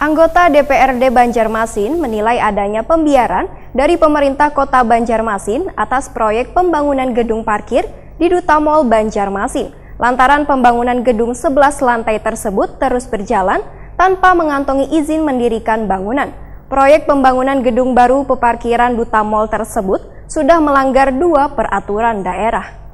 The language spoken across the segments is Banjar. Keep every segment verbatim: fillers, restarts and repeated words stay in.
Anggota D P R D Banjarmasin menilai adanya pembiaran dari pemerintah kota Banjarmasin atas proyek pembangunan gedung parkir di Duta Mall Banjarmasin, lantaran pembangunan gedung sebelas lantai tersebut terus berjalan tanpa mengantongi izin mendirikan bangunan. Proyek pembangunan gedung baru peparkiran Duta Mall tersebut sudah melanggar dua peraturan daerah.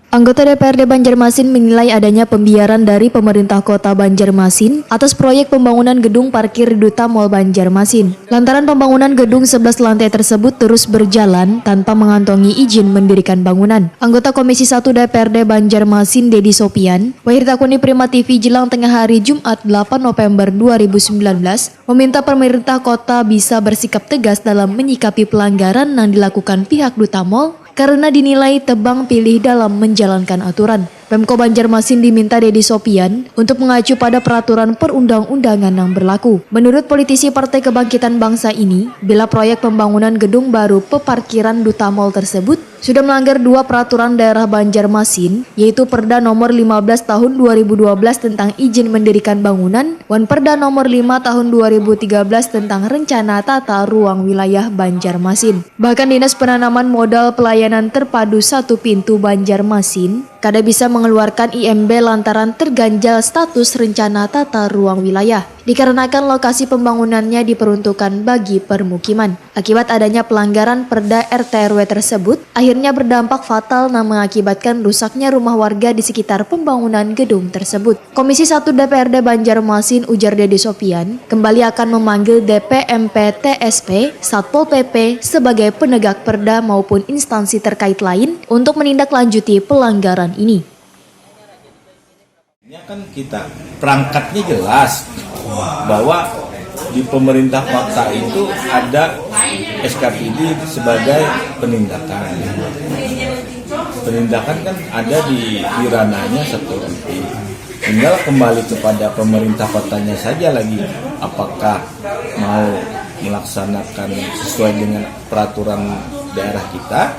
Anggota D P R D Banjarmasin menilai adanya pembiaran dari pemerintah kota Banjarmasin atas proyek pembangunan gedung parkir Duta Mall Banjarmasin. Lantaran pembangunan gedung sebelas lantai tersebut terus berjalan tanpa mengantongi izin mendirikan bangunan. Anggota Komisi satu D P R D Banjarmasin, Dedi Sopian, wayah ditakuni Prima T V jelang tengah hari Jumat, delapan November dua ribu sembilan belas, meminta pemerintah kota bisa bersikap tegas dalam menyikapi pelanggaran yang dilakukan pihak Duta Mall karena dinilai tebang pilih dalam menjalankan aturan. Pemko Banjarmasin diminta Dedi Sopian untuk mengacu pada peraturan perundang-undangan yang berlaku. Menurut politisi Partai Kebangkitan Bangsa ini, bila proyek pembangunan gedung baru peparkiran Duta Mall tersebut sudah melanggar dua peraturan daerah Banjarmasin, yaitu Perda Nomor lima belas Tahun dua ribu dua belas tentang izin mendirikan bangunan wan Perda Nomor lima Tahun dua ribu tiga belas tentang Rencana Tata Ruang Wilayah Banjarmasin. Bahkan Dinas Penanaman Modal Pelayanan Terpadu Satu Pintu Banjarmasin kada bisa mengeluarkan I M B lantaran terganjal status Rencana Tata Ruang Wilayah, dikarenakan lokasi pembangunannya diperuntukkan bagi permukiman. Akibat adanya pelanggaran Perda R T R W tersebut, akhirnya berdampak fatal dan mengakibatkan rusaknya rumah warga di sekitar pembangunan gedung tersebut. Komisi satu D P R D Banjarmasin, ujar Dedi Sopian, kembali akan memanggil D P M P T S P, Satpol P P sebagai penegak perda maupun instansi terkait lain untuk menindaklanjuti pelanggaran ini. Ini kan kita perangkatnya jelas bahwa di pemerintah kota itu ada S K P D sebagai penindakan. Penindakan kan ada di, di ranahnya Satpol P P. Tinggal kembali kepada pemerintah kotanya saja lagi, apakah mau melaksanakan sesuai dengan peraturan daerah kita,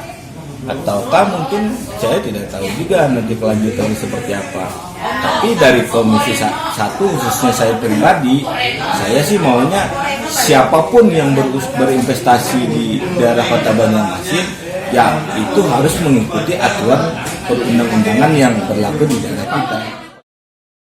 ataukah mungkin saya tidak tahu juga nanti kelanjutannya seperti apa. Tapi dari Komisi Satu, khususnya saya pribadi, saya sih maunya siapapun yang berinvestasi di daerah Kota Banjarmasin, ya itu harus mengikuti aturan perundang-undangan yang berlaku di daerah kita.